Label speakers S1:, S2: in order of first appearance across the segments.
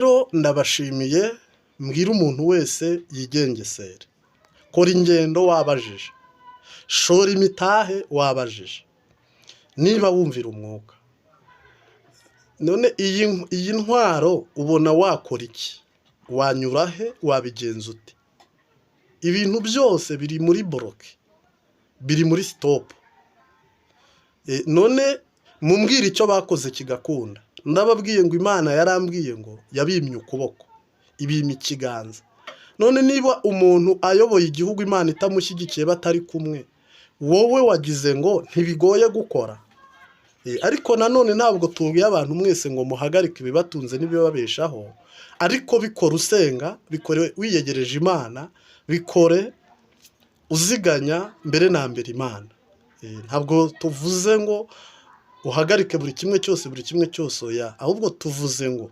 S1: Rero ndabashimiye, mbwira umuntu wese yigengesere. Kora ingendo wabajije, shora imitahe wabajije, niba wumvira umwuka. None iyi ntwaro ubona wakora iki? Wanyura he? Wabigenza ute? Ibintu byose biri muri bloqué, biri muri stop. None mumbwire icyo bakoze kigakunda. Ndababwiye ngo Imana yarambwiye ngo yabimye ukuboko, ibima ikiganza. None niba umuntu ayoboye igihugu Imana itamushyigikiye, batari kumwe, wowe wagize ngo ntibigoye gukora? Ariko nanone ntabwo tubwiye abantu mwese ngo muhagarike ibibatunze n'ibibabeshaho, ariko bikora usenga, bikore wiyegereje Imana, bikore uziganya mbere na mbere Imana. Ntabwo tuvuze ngo uhagarike buri kimwe cyose, buri kimwe cyose, oya. Ahubwo tuvuze ngo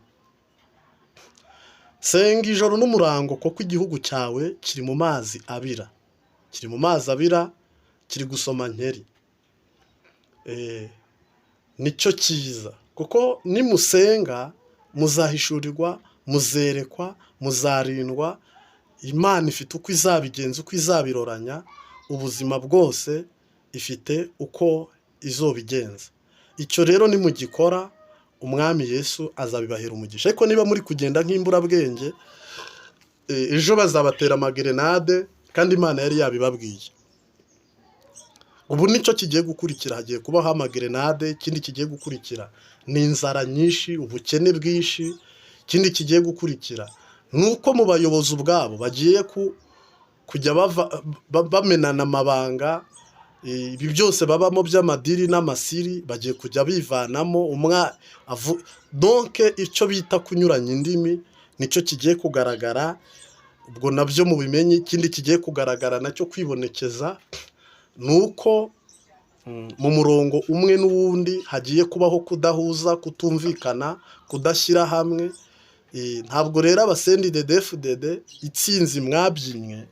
S1: senga ijoro n'umurango, kuko igihugu cyawe kiri mu mazi abira, kiri mu mazi abira, kiri gusoma nkeri. Nicyo cyiza, kuko nimusenga muzahishurirwa, muzerekwa, muzarindwa. Imana ifite uko izabigenza, uko izabiroranya ubuzima bwose, ifite uko izobigenza. Icyo rero nimugikora, Umwami Yesu azabibahera umugisha. Ariko niba muri kugenda nk'imburabwenge, ejo bazabatera amagerenade, kandi Imana yari yabibabwiye. Ubu nicyo kigiye gukurikira, hagiye kubaho amagerenade. Ikindi kigiye gukurikira ni inzara nyinshi, ubukene bwinshi. Ikindi kigiye gukurikira ni uko mu bayobozi ubwabo bagiye kujya bamenana amabanga. Ibi byose babamo by'amadiri n'amasiri bagiye kujya bivanamo umwa. Donc icyo bita kunyuranya indimi nicyo kigiye kugaragara, ubwo nabyo mubimenye. Ikindi kigiye kugaragara nacyo kwibonekeza ni uko mu murongo umwe n'uwundi hagiye kubaho kudahuza, kutumvikana, kudashyira hamwe. Ntabwo rero aba CNDD-FDD itsinzi mwabyinnye,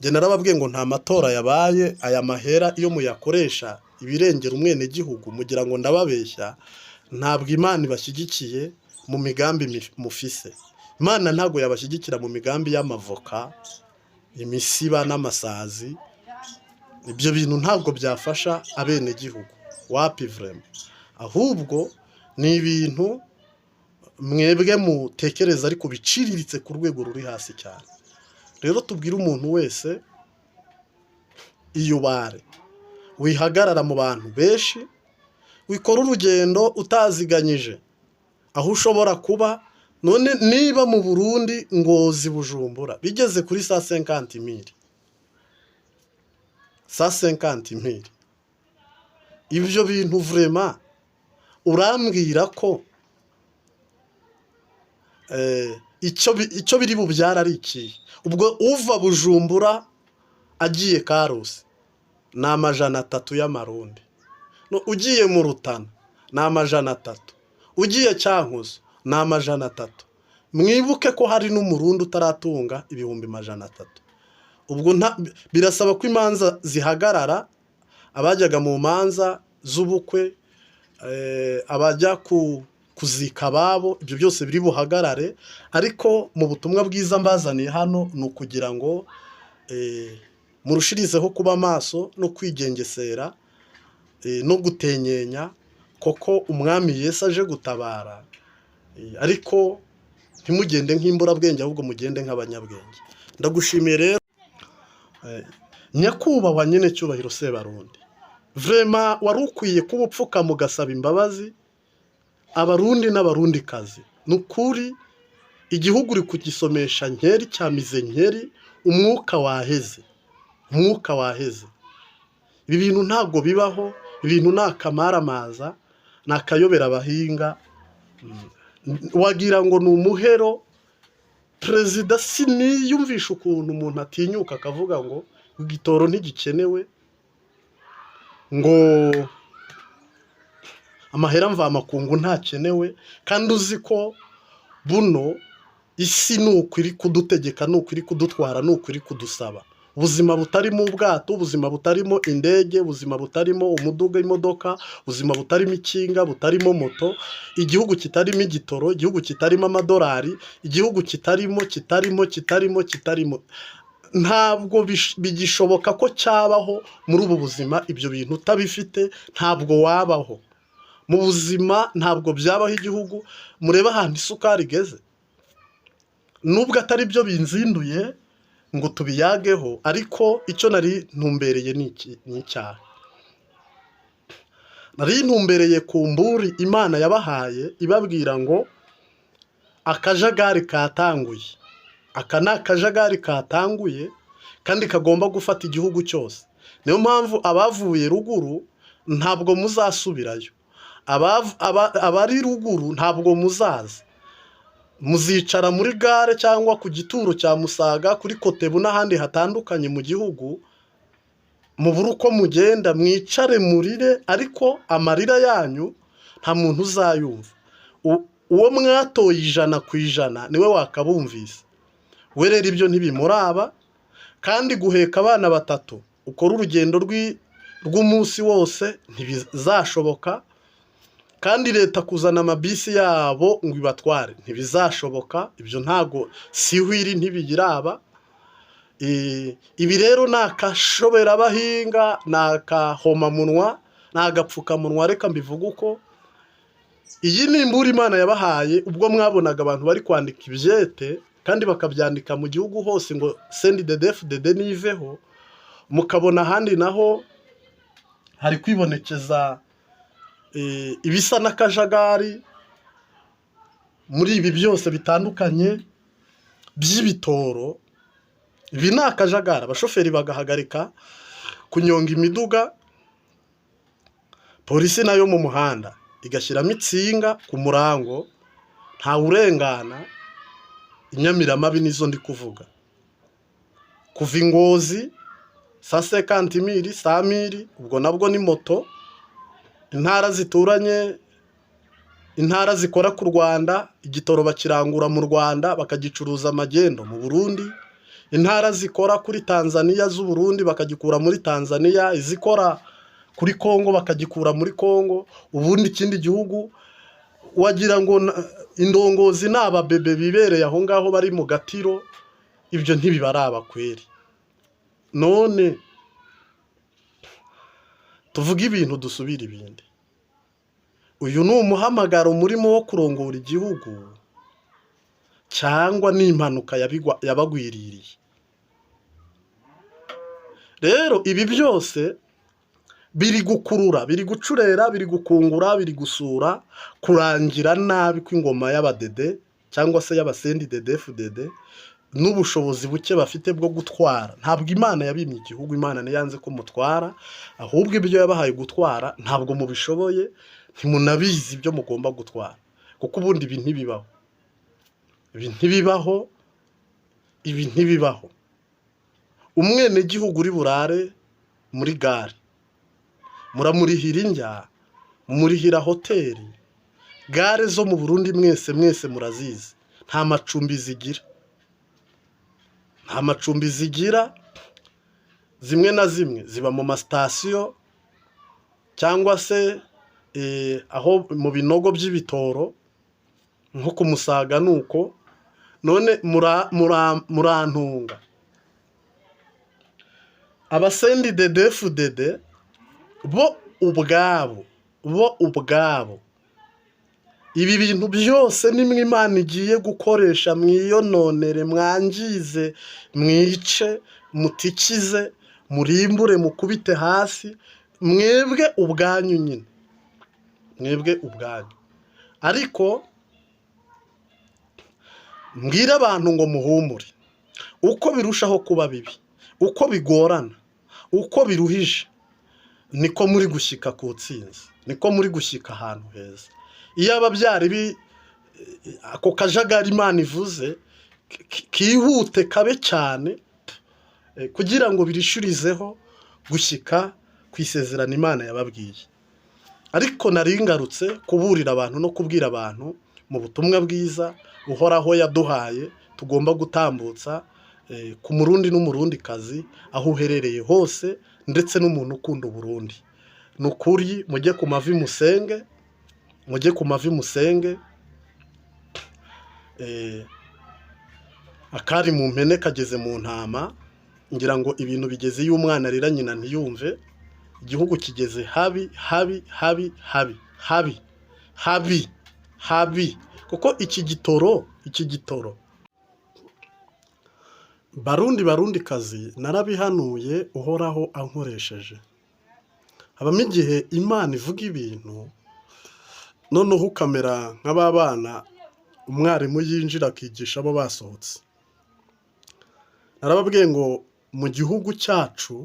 S1: njye narababwiye ngo nta matora yabaye. Aya mahera iyo muyakoresha ibirengera umwenegihugu, mugira ngo ndababeshya. Ntabwo Imana ibashyigikiye mu migambi mufise. Imana ntabwo yabashyigikira mu migambi y'amavoka, imisiba n'amasazi. Ibyo bintu ntabwo byafasha abenegihugu, wapi vraiment. Ahubwo ni ibintu mwebwe mutekereza ariko biciriritse ku rwego ruri hasi cyane. Rero tubwire umuntu wese: iyubare, wihagarara mu bantu benshi, wikora urugendo utaziganyije aho ushobora kuba. None niba mu Burundi, Ngozi, Bujumbura bigeze kuri 150 000, 150 000, ibyo bintu vraiment urambwira ko icyo biri bubyara ari ikihe? Ubwo uva Bujumbura agiye Karusi ni 300 y'amarundi, ugiye mu Rutana ni 300, ugiye Cyankuzo ni 300. Mwibuke ko hari n'Umurundi utaratunga 300 000. Ubwo birasaba ko imanza zihagarara, abajyaga mu manza z'ubukwe, abajya kuzika ababo, ibyo byose biri buhagarare. Ariko mu butumwa bwiza mbazaniye hano ni ukugira ngo murushirizeho kuba maso no kwigengesera no gutenyenya, koko Umwami Yesu aje gutabara. Ariko ntimugende nk'imburabwenge, ahubwo mugende nk'abanyabwenge. Ndagushimiye rero, nyakubahwa nyine cyubahiro Sebarundi, vraiment wari ukwiye kuba upfukama ugasaba imbabazi Abarundi n'Abarundikazi. Ni ukuri igihugu uri kugisomesha nkeri, cyamize nkeri, umwuka waheze, umwuka waheze. Ibi bintu ntabwo bibaho, ibintu ni akamaramaza, ni akayobera abahinga, wagira ngo ni umuhero. Perezida, siniyumvisha ukuntu umuntu atinyuka akavuga ngo igitoro ntigikenewe, ngo amahera mvamakungu ntakenewe, kandi uzi ko buno isi ni uku iri kudutegeka, ni uku iri kudutwara, ni uku iri kudusaba. Ubuzima butarimo ubwato, ubuzima butarimo indege, ubuzima butarimo umuduga, imodoka, ubuzima butarimo ikinga, butarimo moto, igihugu kitarimo igitoro, igihugu kitarimo amadolari, igihugu kitarimo, kitarimo, kitarimo, kitarimo, ntabwo bigishoboka ko cyabaho muri ubu buzima. Ibyo bintu utabifite ntabwo wabaho mu buzima, ntabwo byabaho. Igihugu, murebe ahantu isukari igeze. Nubwo atari byo binzinduye ngo tubiyageho, ariko icyo nari ntumbereye ni iki? Ni icyaha. Nari ntumbereye ku mburi Imana yabahaye, ibabwira ngo akajagari katanguye. Aka ni akajagari katanguye kandi kagomba gufata igihugu cyose. Niyo mpamvu abavuye ruguru ntabwo muzasubirayo. Abari ruguru ntabwo muzaza, muzicara muri gare cyangwa ku gituro cya Musaga, kuri Kotebu n'ahandi hatandukanye mu gihugu, mubure uko mugenda, mwicare murire, ariko amarira yanyu nta muntu uzayumva. Uwo mwatoye 100% niwe wakabumvise. We rero ibyo ntibimuraba. Kandi guheka abana batatu ukora urugendo rw'umunsi wose ntibizashoboka. Kandi leta kuzana amabisi yabo ngo ibatware ntibizashoboka. Ibyo ntago sihwiri ntibigiraba. Ibi rero ni akashoberabahinga, ni akahomamunwa, ni agapfukamunwa. Reka mbivuge uko. Iyi ni imburi Imana yabahaye ubwo mwabonaga abantu bari kwandika ibyete kandi bakabyandika mu gihugu hose ngo CNDD-FDD niveho, mukabona ahandi naho hari kwibonekeza ibisa n'akajagari muri ibi byose bitandukanye by'ibitoro. Ibi ni akajagari. Abashoferi bagahagarika kunyonga imiduga, polisi nayo mu muhanda igashyiramo itsinga ku murango, ntawurengana. Inyamiramabi nizo ndi kuvuga. Kuva i Ngozi 150 mille, 100 mille, ubwo nabwo ni moto. Intara zituranye, intara zikora ku Rwanda, igitoro bakirangura mu Rwanda bakagicuruza amagendo mu Burundi. Intara zikora kuri Tanzaniya z'Uburundi bakagikura muri Tanzaniya, izikora kuri Kongo bakagikura muri Kongo. Ubundi ikindi gihugu wagira ngo indongozi ni ababebe bibereye aho ngaho bari mu gatiro. Ibyo ntibibaraba kweri. None tuvuge ibintu, dusubire ibindi. Uyu ni umuhamagaro murimo wo kurongora igihugu, cyangwa ni impanuka yabagwiririye? Rero ibi byose biri gukurura, biri gucurera, biri gukungura, biri gusura kurangira nabi kw'ingoma y'abadede cyangwa se y'abaCNDD-FDD n'ubushobozi buke bafite bwo gutwara. Ntabwo Imana yabimye igihugu, Imana ntiyanze ko mutwara, ahubwo ibyo yabahaye gutwara ntabwo mubishoboye, ntimunabizi ibyo mugomba gutwara. Kuko ubundi ibi ntibibaho, ibi ntibibaho, ibi ntibibaho. Umwenegihugu uri burare muri gare, muramurihira indya, murihira hoteli. Gare zo mu Burundi mwese mwese murazizi, nta macumbi zigira, nta macumbi zigira. Zimwe na zimwe ziba mu masitasiyo cyangwa se aho mu binogo by'ibitoro, nko ku Musaga ni uko. None murantunga, abaCNDD-FDD bo ubwabo, bo ubwabo, ibi bintu byose nimwe Imana igiye gukoresha mwiyononere, mwangize, mwice, mutikize, murimbure, mukubite hasi, mwebwe ubwanyu nyine, mwebwe ubwanyu. Ariko mbwire abantu ngo muhumure. Uko birushaho kuba bibi, uko bigorana, uko biruhije, niko muri gushyika ku ntsinzi, niko muri gushyika ahantu heza. Iyaba byari ako kajagari Imana ivuze kihute kabe cyane kugira ngo birishurizeho gushyika ku isezerano Imana yababwiye. Ariko nari ngarutse kuburira abantu no kubwira abantu mu butumwa bwiza Uhoraho yaduhaye tugomba gutambutsa. Ku Murundi n'Umurundikazi aho uherereye hose, ndetse n'umuntu ukunda Uburundi, ni ukuri mujye ku mavi musenge, mujye ku mavi musenge. Akari mu mpene kageze mu ntama. Ngira ngo ibintu bigeze iyo umwana arira nyina ntiyumve. Igihugu kigeze habi, habi, habi, habi, habi, habi, habi, kuko iki gitoro, iki gitoro, Barundi, Barundikazi, narabihanuye Uhoraho ankoresheje. Habamo igihe Imana ivuga ibintu, noneho ukamera nk'aba bana umwarimu yinjira akigisha abo basohotse. Narababwiye ngo mu gihugu cyacu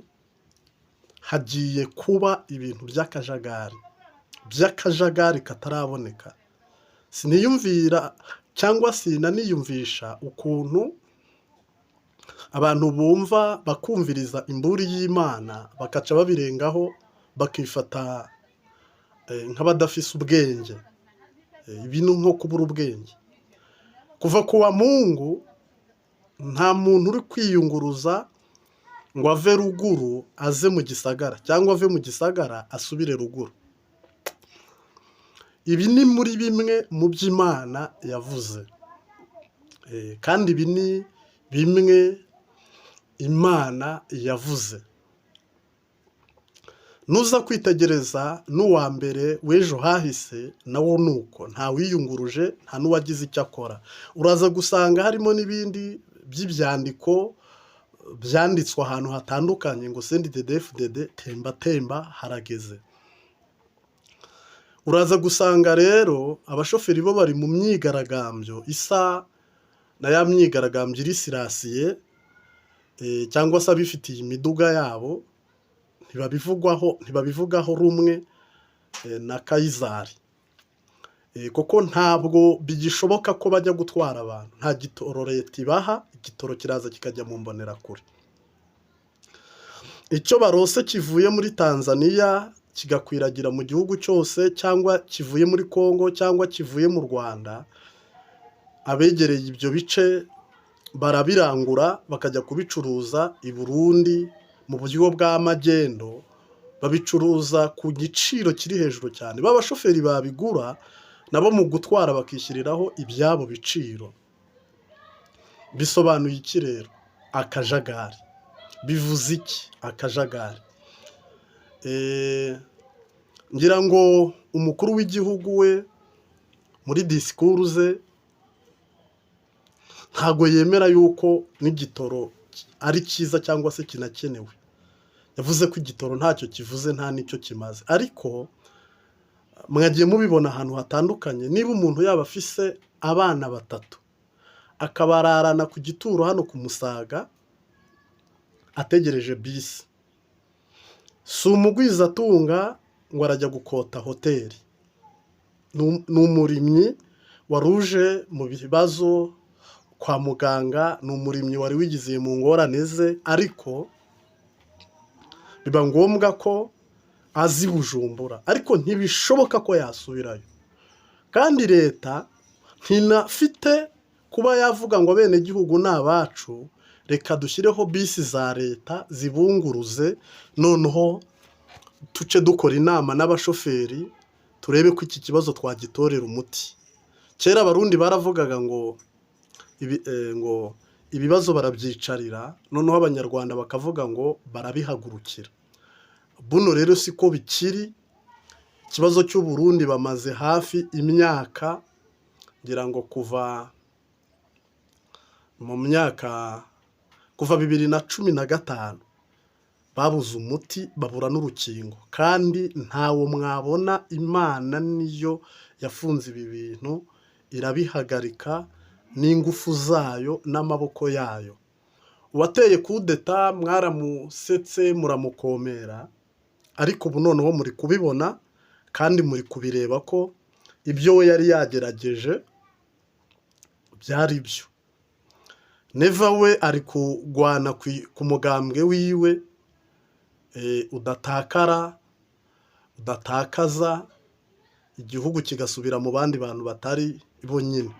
S1: hagiye kuba ibintu by'akajagari, by'akajagari kataraboneka. Siniyumvira cyangwa sinaniyumvisha ukuntu abantu bumva bakumviriza imburi y'Imana bakaca babirengaho, bakifata nk'abadafise ubwenge. Ibi ni nko kubura ubwenge. Kuva ku wa Mungu nta muntu uri kwiyunguruza ngo ave ruguru aze mu gisagara, cyangwa ave mu gisagara asubire ruguru. Ibi ni muri bimwe mu byo Imana yavuze, kandi ibi ni bimwe Imana yavuze. Nuza kwitegereza n'uwa mbere w'ejo hahise nawo ni uko, nta wiyunguruje, nta n'uwagize icyo akora. Uraza gusanga harimo n'ibindi by'ibyandiko byanditswe ahantu hatandukanye ngo CNDD-FDD temba temba harageze. Uraza gusanga rero abashoferi bo bari mu myigaragambyo isa na ya myigaragambyo iri silencieux, cyangwa se abifitiye imiduga yabo ntibabivugwaho, ntibabivugaho rumwe na Kayizari, kuko ntabwo bigishoboka ko bajya gutwara abantu. Nta gitoro leta ibaha, igitoro kiraza kikajya mu mbonerakure. Icyo barose kivuye muri Tanzaniya kigakwiragira mu gihugu cyose, cyangwa kivuye muri Kongo, cyangwa kivuye mu Rwanda, abegereye ibyo bice barabirangura bakajya kubicuruza i Burundi mu buryo bwa magendo, babicuruza ku giciro kiri hejuru cyane. Ba bashoferi babigura nabo mu gutwara bakishyiriraho ibyabo biciro. Bisobanuye iki rero? Akajagari. Bivuze iki akajagari? Ngira ngo umukuru w'igihugu we muri disikuru ze ntabwo yemera yuko n'igitoro ari cyiza cyangwa se kinakenewe. Yavuze ko igitoro ntacyo kivuze, nta n'icyo kimaze. Ariko mwagiye mubibona ahantu hatandukanye, niba umuntu yaba afise abana batatu akabararana ku gituro hano ku Musaga ategereje bisi, si umugwizatunga ngo arajya gukota hoteli, ni umurimyi wari uje mu bibazo kwa muganga, ni umurimyi wari wigiziye mu ngorane ze, ariko biba ngombwa ko azi Bujumbura, ariko ntibishoboka ko yasubirayo. Kandi leta ntinafite kuba yavuga ngo abenegihugu ni abacu, reka dushyireho bisi za leta zibunguruze, noneho tuce dukora inama n'abashoferi turebe ko iki kibazo twagitorera umuti. Kera Abarundi baravugaga ngo ngo ibibazo barabyicarira, noneho Abanyarwanda bakavuga ngo barabihagurukira. Buno rero siko bikiri. Ikibazo cy'Uburundi bamaze hafi imyaka, ngira ngo kuva mu myaka, kuva 2015 babuze umuti, babura n'urukingo, kandi ntawo mwabona. Imana niyo yafunze ibi bintu irabihagarika n'ingufu zayo n'amaboko yayo. Uwateye kudeta mwaramusetse, muramukomera, ariko ubu noneho muri kubibona kandi muri kubireba ko ibyo we yari yagerageje byari byo. Neva we ari kurwana ku mugambwe wiwe udatakara, udatakaza igihugu kigasubira mu bandi bantu batari bo nyine.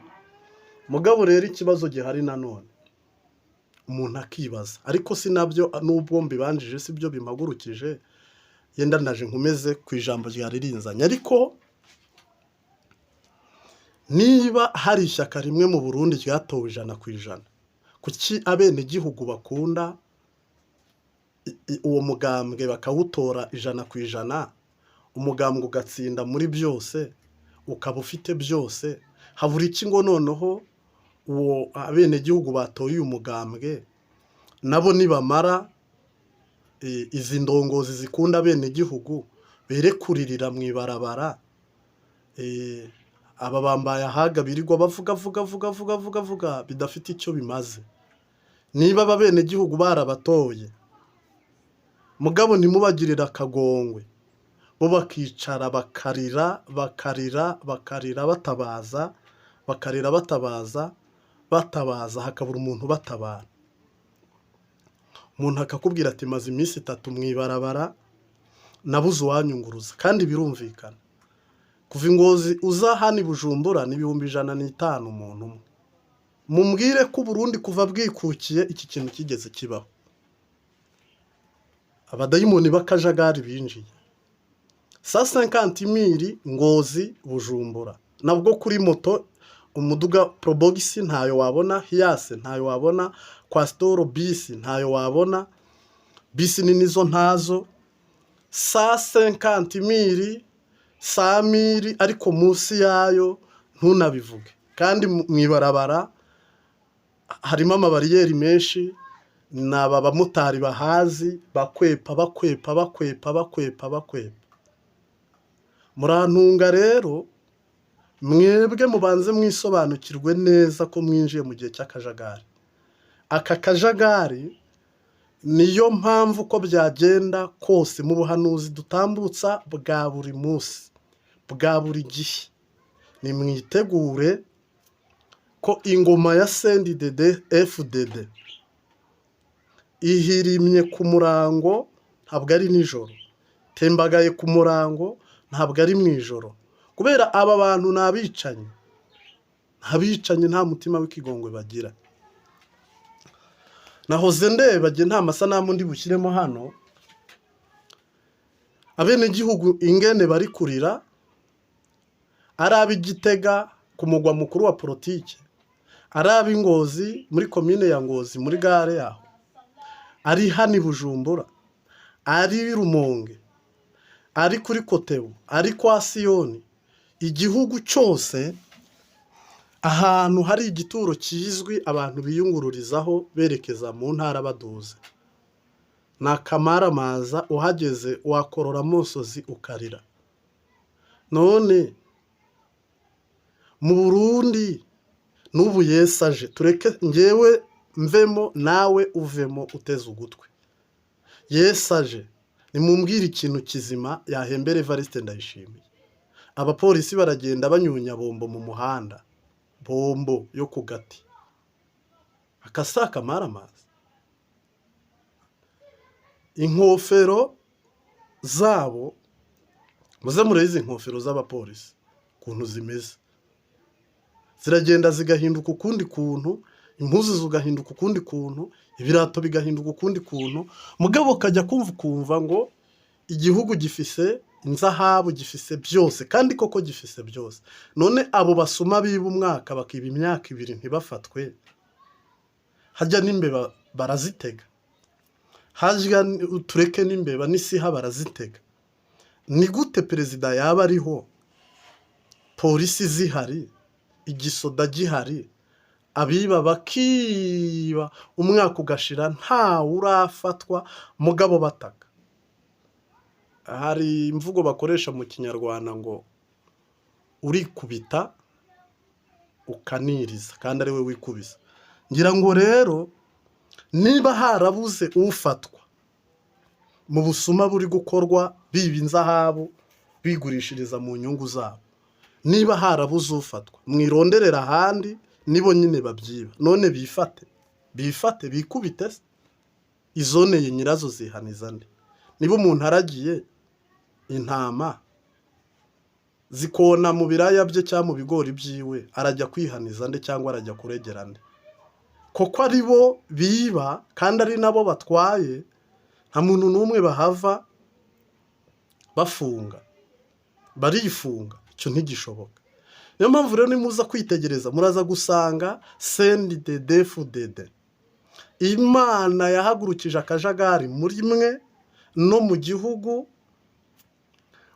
S1: Mugabo rero ikibazo gihari nanone, Umuntu akibaza, ariko si nabyo, nubwo mbibanjije si byo bimpagurukije. Yenda ndaje nkomeze ku ijambo ryari rinzanye. Ariko niba hari ishyaka rimwe mu Burundi ryatowe 100%, kuki abenegihugu bakunda uwo mugambwe bakawutora 100%, umugambwe ugatsinda muri byose, ukaba ufite byose, habura iki ngo noneho uwo abenegihugu batoye uyu mugambwe nabo nibamara izi ndongozi zikunda abenegihugu bere kuririra mu ibarabara? Aba bambaye ahaga birirwa bavuga vuga vuga vuga vuga vuga bidafite icyo bimaze. Niba aba benegihugu barabatoye, mugabo ntimubagirire akagongwe, bo bakicara bakarira, bakarira, bakarira, batabaza, bakarira, batabaza, batabaza, hakabura umuntu ubatabara. Umuntu akakubwira ati: "Maze iminsi 3 mu ibarabara, nabuze uwanyunguruza." Kandi birumvikana, kuva i Ngozi uza hano i Bujumbura ni 105,000 umuntu umwe. Mumbwire ko Uburundi kuva bwikukiye iki kintu kigeze kibaho. Abadayimoni b'akajagari binjiye 150 000 Ngozi Bujumbura, nabwo kuri moto, umuduga Probox ntayo wabona, Hiace ntayo wabona, Coaster bisi ntayo wabona, bisi nini zo ntazo. 150 000, 100 000, ariko munsi yayo ntunabivuge. Kandi mu ibarabara harimo amabariyeri menshi, ni aba bamotari bahazi bakwepa, bakwepa, bakwepa, bakwepa, bakwepa. Murantunga rero, mwebwe mubanze mwisobanukirwe neza ko mwinjiye mu gihe cy'akajagari. Aka kajagari niyo mpamvu uko byagenda kose mu buhanuzi dutambutsa bwa buri munsi, bwa buri gihe, nimwitegure ko ingoma ya CNDD FDD ihirimye ku murango, ntabwo ari nijoro, tembagaye ku murango, ntabwo ari mu ijoro, kubera aba bantu ni abicanyi, abicanyi nta mutima w'ikigongwe bagira. Nahoze ndeba njye, nta masanamu ndi bushyiremo hano, abenegihugu ingene bari kurira, ari ab'Igitega ku mugwa mukuru wa politiki, ari ab'i Ngozi muri komine ya Ngozi muri gare yaho, ari hano i Bujumbura, ari Rumonge, ari kuri Kotebu, ari kwa Siyoni, igihugu cyose ahantu hari igituro kizwi abantu biyungururizaho berekeza mu ntara baduze. Ni akamaramaza, uhageze wakorora amosozi ukarira. None mu Burundi n'ubu Yesu aje, tureke ngewe mvemo nawe uvemo uteze ugutwi. Yesu aje, nimumbwire ikintu kizima yahembera Evariste Ndayishimiye. Abapolisi baragenda banyunya bombo mu muhanda, bombo yo ku gati. Aka si akamaramaza? Inkofero zabo, muze murebe izi nkofero z'abapolisi ukuntu zimeze, ziragenda zigahinduka ukundi kuntu, impuzu zigahinduka ukundi kuntu, ibirato bigahinduka ukundi kuntu, mugabo ukajya kumva ukumva ngo igihugu gifise inzahabu, gifise byose, kandi koko gifise byose. None abo basuma biba umwaka, bakiba imyaka 2 ntibafatwe, hajya n'imbeba barazitega, hajya tureke n'imbeba n'isiha barazitega. Ni gute perezida yaba ariho, polisi zihari, igisoda gihari, abiba bakiba umwaka ugashira ntawe urafatwa, mugabo bataka? Hari imvugo bakoresha mu Kinyarwanda ngo urikubita ukaniriza kandi ari we wikubise. Ngira ngo rero niba harabuze ufatwa mu busuma buri gukorwa biba inzahabu bigurishiriza mu nyungu zabo, niba harabuze ufatwa, mwironderera ahandi, nibo nyine babyiba. None bifate, bifate, bikubite se? Izoneye nyirazo zihaniza nde? Niba umuntu aragiye intama zikona mu biraya bye cyangwa mu bigori byiwe, arajya kwihaniza nde cyangwa arajya kuregera nde? Kuko ari bo biba kandi ari nabo batwaye, nta muntu n'umwe bahava bafunga, barifunga, icyo ntigishoboka. Niyo mpamvu rero nimuza kwitegereza muraza gusanga CNDD-FDD, Imana yahagurukije akajagari muri mwe no mu gihugu.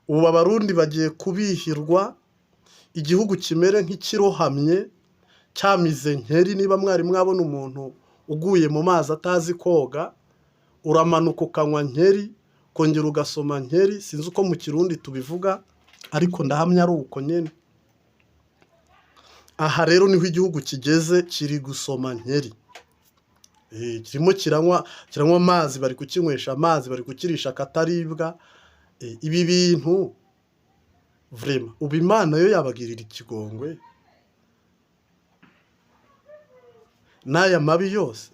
S1: Ubu Abarundi bagiye kubihirwa, igihugu kimere nk'ikirohamye cyamize nkeri. Niba mwari mwabona umuntu uguye mu mazi atazi koga, uramanuka ukanywa nkeri, ukongera ugasoma nkeri. Sinzi uko mu Kirundi tubivuga, ariko ndahamya ari uko nyine. Aha rero niho igihugu kigeze, kiri gusoma nkeri. Kirimo kiranywa amazi, bari kukinywesha amazi, bari kukirisha akataribwa. Ibi bintu vraiment, ubu Imana yo yabagirira ikigongwe n'aya mabi yose?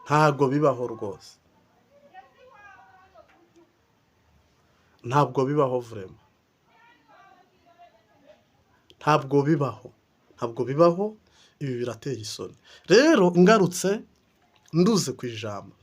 S1: Ntabwo bibaho rwose, ntabwo bibaho vraiment, ntabwo bibaho, ntabwo bibaho. Ibi birateye isoni. Rero ngarutse nduze ku ijambo,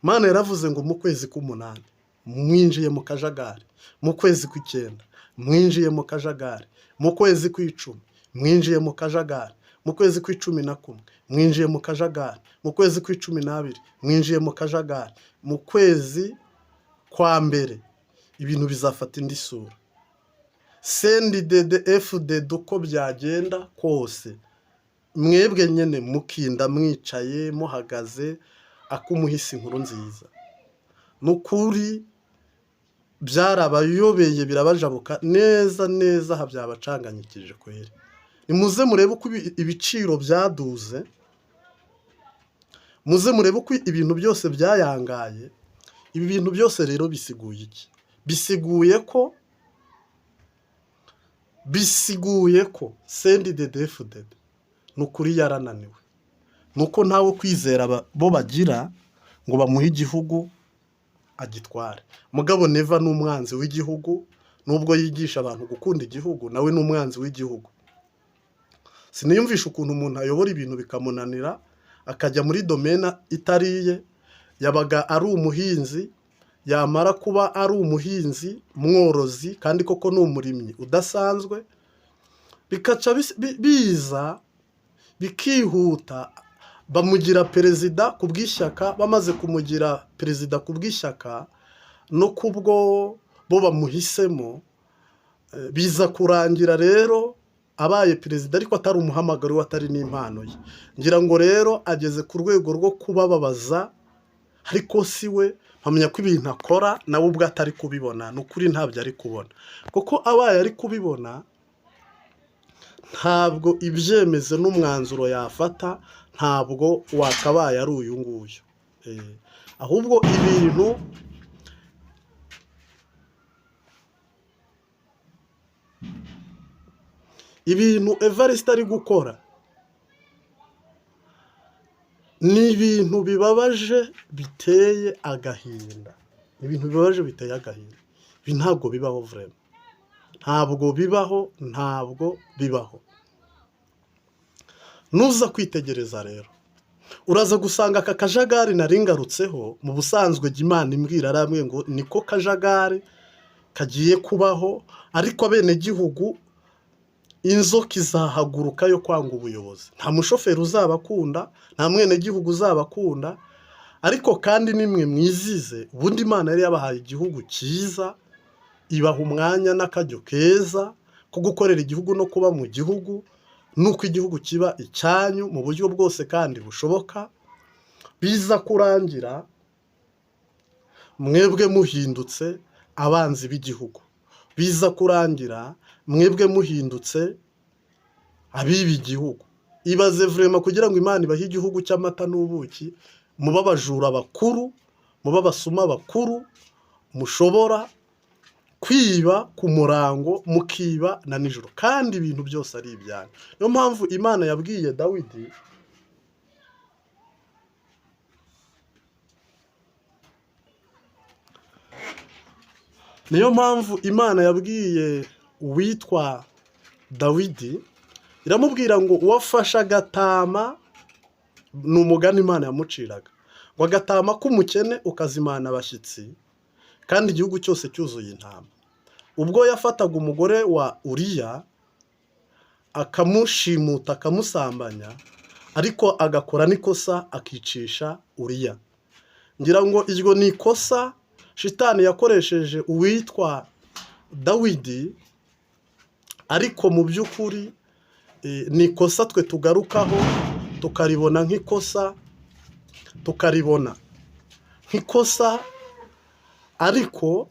S1: Imana yaravuze ngo mu kwezi k'umunani mwinjiye mu kajagari, mu kwezi kw'icyenda mwinjiye mu kajagari, mu kwezi kw'icumi mwinjiye mu kajagari, mu kwezi kw'icumi na kumwe mwinjiye mu kajagari, mu kwezi kw'icumi n'abiri mwinjiye mu kajagari, mu kwezi kwa mbere ibintu bizafata indi sura. CNDD-FDD uko byagenda kose, mwebwe nyine mukinda mwicaye muhagaze ak'umuhisi inkuru nziza. Ni ukuri byarabayobeye, birabajabuka neza neza, aha byabacanganyikije kweri. Nimuze murebe uko ibiciro byaduze, muze murebe uko ibintu byose byayangaye. Ibi bintu byose rero bisiguye iki? Bisiguye ko CNDD-FDD ni ukuri yarananiwe, ni uko ntawe kwizera bo bagira ngo bamuhe igihugu agitware. Mugabo Neva ni umwanzi w'igihugu, nubwo yigisha abantu gukunda igihugu, nawe ni umwanzi w'igihugu. Siniyumvisha ukuntu umuntu ayobora ibintu bikamunanira, akajya muri domaine itari iye. Yabaga ari umuhinzi, yamara kuba ari umuhinzi mworozi, kandi koko ni umurimyi udasanzwe, bikaca biza bikihuta bamugira perezida ku bw'ishyaka. Bamaze kumugira perezida ku bw'ishyaka no kubwo bo bamuhisemo, biza kurangira rero abaye perezida, ariko atari umuhamagaro we, atari n'impano ye. Ngira ngo rero ageze ku rwego rwo kubababaza, ariko si we. Mpamya ko ibintu akora nawe ubwe atari kubibona. Ni ukuri ntabyo ari kubona, kuko abaye ari kubibona ntabwo ibyemezo n'umwanzuro yafata ntabwo wakabaye ari uyu nguyu. Ahubwo ibintu Evariste ari gukora ni ibintu bibabaje biteye agahinda, ibintu bibabaje biteye agahinda. Ibi ntabwo bibaho vraiment, ntabwo bibaho, ntabwo bibaho. Nuza kwitegereza rero uraza gusanga aka kajagari nari ngarutseho. Mu busanzwe jya Imana imbwira, arambwiye ngo niko kajagari kagiye kubaho, ariko abenegihugu inzoka izahaguruka yo kwanga ubuyobozi. Nta mushoferi uzabakunda, nta mwenegihugu uzabakunda, ariko kandi nimwe mwizize. Ubundi Imana yari yabahaye igihugu cyiza, ibaha umwanya n'akaryo keza ko gukorera igihugu no kuba mu gihugu, nuko igihugu kiba icyanyu mu buryo bwose kandi bushoboka. Biza kurangira mwebwe muhindutse abanzi b'igihugu, biza kurangira mwebwe muhindutse abiba igihugu. Ibaze vraiment, kugira ngo Imana ibahe igihugu cy'amata n'ubuki, mube abajura bakuru, mube abasuma bakuru, mushobora kwiba ku murango, mukiba na nijoro, kandi ibintu byose ari ibyanyu. Niyo mpamvu Imana yabwiye Dawidi, niyo mpamvu Imana yabwiye uwitwa Dawidi Iramubwira ngo wafashe agatama, ni umugani Imana yamuciraga, ngo agatama k'umukene ukazimana abashyitsi, kandi igihugu cyose cyuzuye intama. Ubwo yafataga umugore wa Uriya akamushimuta, akamusambanya, ariko agakora n'ikosa akicisha Uriya. Ngira ngo iryo ni ikosa Shitani yakoresheje uwitwa Dawidi, ariko mu by'ukuri ni ikosa twe tugarukaho tukaribona nk'ikosa, tukaribona nk'ikosa, ariko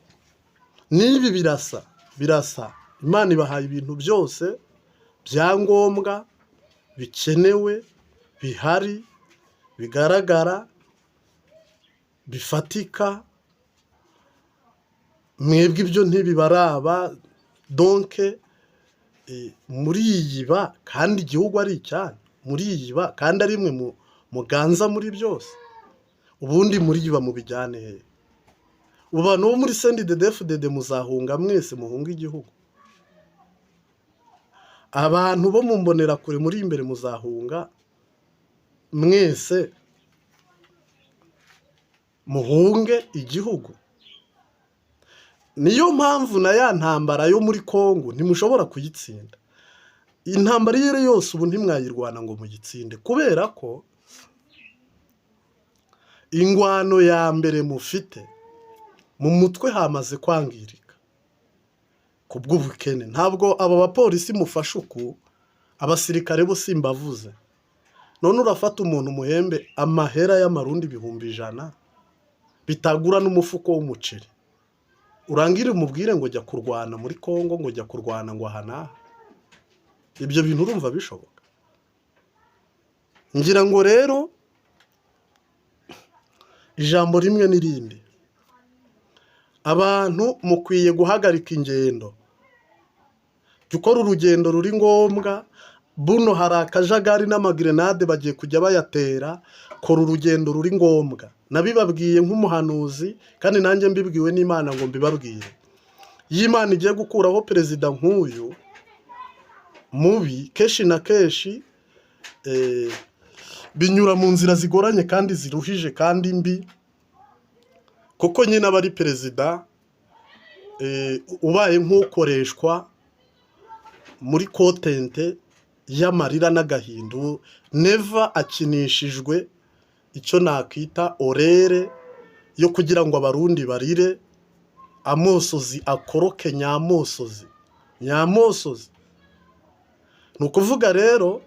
S1: n'ibi birasa, birasa. Imana ibahaye ibintu byose bya ngombwa bikenewe, bihari, bigaragara, bifatika. Mwebwe ibyo ntibibaraba. Donc muriyiba kandi igihugu ari icyanyu, muriyiba kandi ari mwe muganza muri byose. Ubundi muriyiba mubijyane hehe? Ubu bantu bo muri CNDD-FDD muzahunga mwese, muhunga igihugu. Abantu bo mu Mbonerakure muri imbere muzahunga mwese, muhunge igihugu. Niyo mpamvu na ya ntambara yo muri Kongo ntimushobora kuyitsinda. Intambara iyo ari yo yose ubu ntimwayirwana ngo muyitsinde, kubera ko ingwano ya mbere mufite mu mutwe hamaze kwangirika ku bw'ubukene. Ntabwo abo bapolisi mufashe uku, abasirikare bo simbavuze. None urafata umuntu umuhembe amahera y'amarundi 100,000 bitagura n'umufuko w'umuceri, urangire umubwire ngo jya kurwana muri Kongo, ngo jya kurwana ngo aha n'aha. Ibyo bintu urumva bishoboka? Ngira ngo rero ijambo rimwe n'irindi, abantu mukwiye guhagarika ingendo. Jya ukora urugendo ruri ngombwa. Buno hari akajagari n'amagrenade bagiye kujya bayatera. Kora urugendo ruri ngombwa. Nabibabwiye nk'umuhanuzi, kandi nanjye mbibwiwe n'Imana ngo mbibabwire. Iyo Imana igiye gukuraho perezida nk'uyu mubi, kenshi na kenshi binyura mu nzira zigoranye kandi ziruhije kandi mbi, kuko nyine aba ari perezida ubaye nk'ukoreshwa muri content y'amarira n'agahinda. Ubu Neva akinishijwe icyo nakita orere yo kugira ngo Abarundi barire, amosozi akoroke nyamosozi nyamosozi. Ni ukuvuga rero,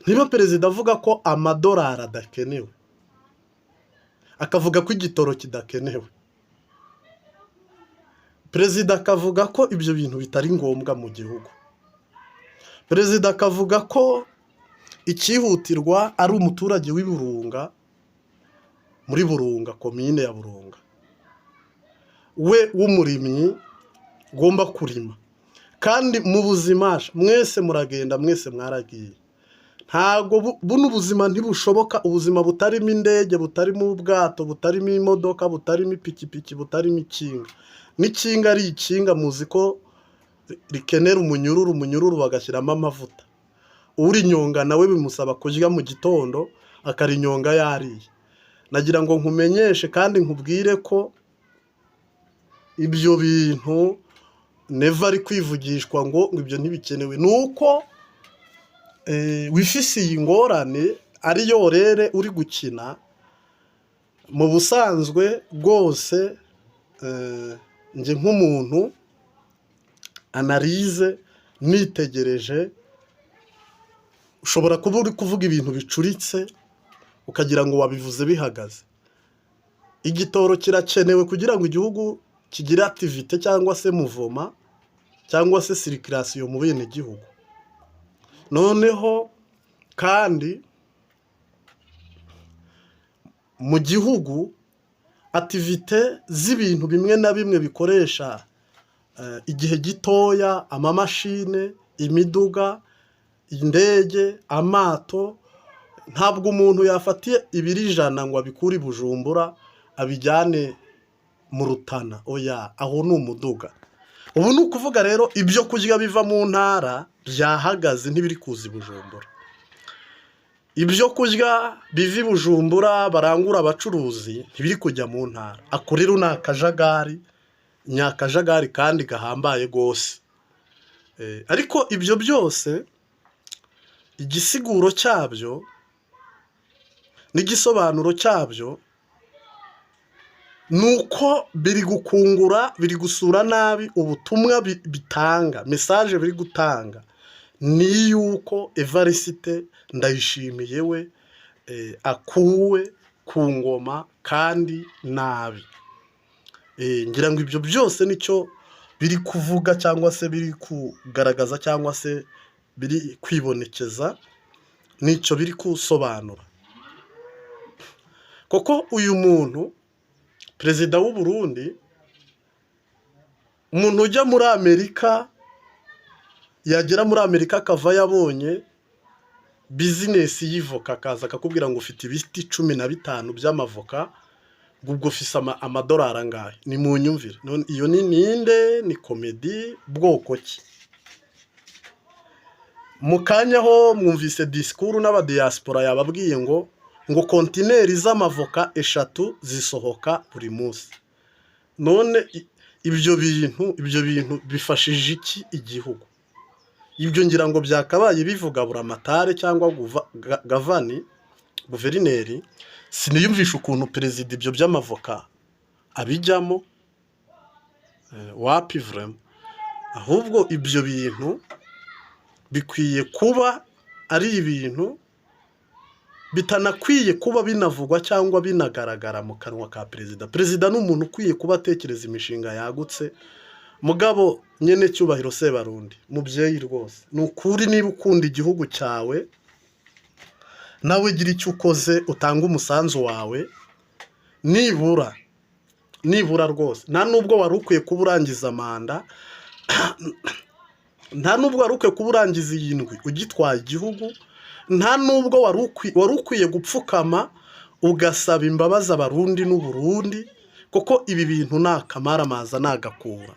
S1: niba perezida avuga ko amadolari adakenewe, akavuga ko igitoro kidakenewe, perezida akavuga ko ibyo bintu bitari ngombwa mu gihugu, perezida akavuga ko icyihutirwa ari umuturage w'i Burunga, muri Burunga, komine ya Burunga, we w'umurimyi ugomba kurima. Kandi mu buzima mwese muragenda, mwese mwaragiye. Ntabwo buno ubuzima ntibushoboka, ubuzima butarimo indege, butarimo ubwato, butarimo imodoka, butarimo ipikipiki, butarimo ikinga. N'ikinga ari ikinga, muzi ko rikenera umunyururu, umunyururu bagashyiramo amavuta. Urinyonga nawe bimusaba kurya mu gitondo, akarinyonga yariye. Nagira ngo nkumenyeshe kandi nkubwire ko ibyo bintu Neva ari kwivugishwa ngo ibyo ntibikenewe, ni uko wifisiye ingorane ariyo rere uri gukina. Mu busanzwe rwose, njye nk'umuntu analyse nitegereje, ushobora kuba uri kuvuga ibintu bicuritse ukagira ngo wabivuze bihagaze. Igitoro kirakenewe kugira ngo igihugu kigire activité cyangwa se mouvement cyangwa se circulation mu bene gihugu. Noneho kandi mu gihugu activité z'ibintu bimwe na bimwe bikoresha igihe gitoya, amamashine, imiduga, indege, amato, ntabwo umuntu yafatiye ibiro 100 ngo abikure i Bujumbura abijyane mu Rutana, oya, aho ni umuduga. Ubu ni ukuvuga rero ibyo kurya biva mu ntara. Byahagaze, ntibiri kuza i Bujumbura. Ibyo kurya biva i Bujumbura barangura abacuruzi ntibiri kujya mu ntara. Ako rero ni akajagari, ni akajagari kandi gahambaye rwose. Ariko ibyo byose igisiguro cyabyo n'igisobanuro cyabyo ni uko biri gukungura, biri gusura nabi ubutumwa bitanga. Message biri gutanga ni iy'uko Evariste Ndayishimiye we akuwe ku ngoma kandi nabi. Ngira ngo ibyo byose nicyo biri kuvuga cyangwa se biri kugaragaza cyangwa se biri kwibonekeza, nicyo biri gusobanura. Kuko uyu muntu perezida w'u Burundi, umuntu ujya muri Amerika, yagera muri Amerika akava yabonye business y'ivoka, akaza akakubwira ngo ufite ibiti 15 by'amavoka, ngo ubwo ufise amadolari angahe? Ni mu nyumvire. Iyo ni ninde? Ni comédie bwoko ki? Mu kanya ho mwumvise disikuru n'abadiaspora, yababwiye ngo kontineri z'amavoka 3 zisohoka buri munsi. None ibyo bintu bifashije iki igihugu? Ibyo ngira ngo byakabaye bivuga buramatare cyangwa gavani, guverineri. Siniyumvisha ukuntu perezida ibyo by'amavoka abijyamo. Wapi vraiment. Ahubwo ibyo bintu bikwiye kuba ari ibintu bitanakwiye kuba binavugwa cyangwa binagaragara mu kanwa ka perezida. Perezida ni umuntu ukwiye kuba atekereza imishinga yagutse. Mugabo nyene cyubahiro Sebarundi, mubyeyi rwose, ni ukuri, niba ukunda igihugu cyawe, nawe gira icyo ukoze, utange umusanzu wawe. Nibura, nibura rwose, nta nubwo wari ukwiye kuba urangiza manda, nta nubwo wari ukwiye kuba urangiza iyi ndwi ugitwaye igihugu, nta nubwo wari ukwiye gupfukama ugasaba imbabazi Abarundi n'Uburundi, kuko ibi bintu ni akamaramaza, ni agakura.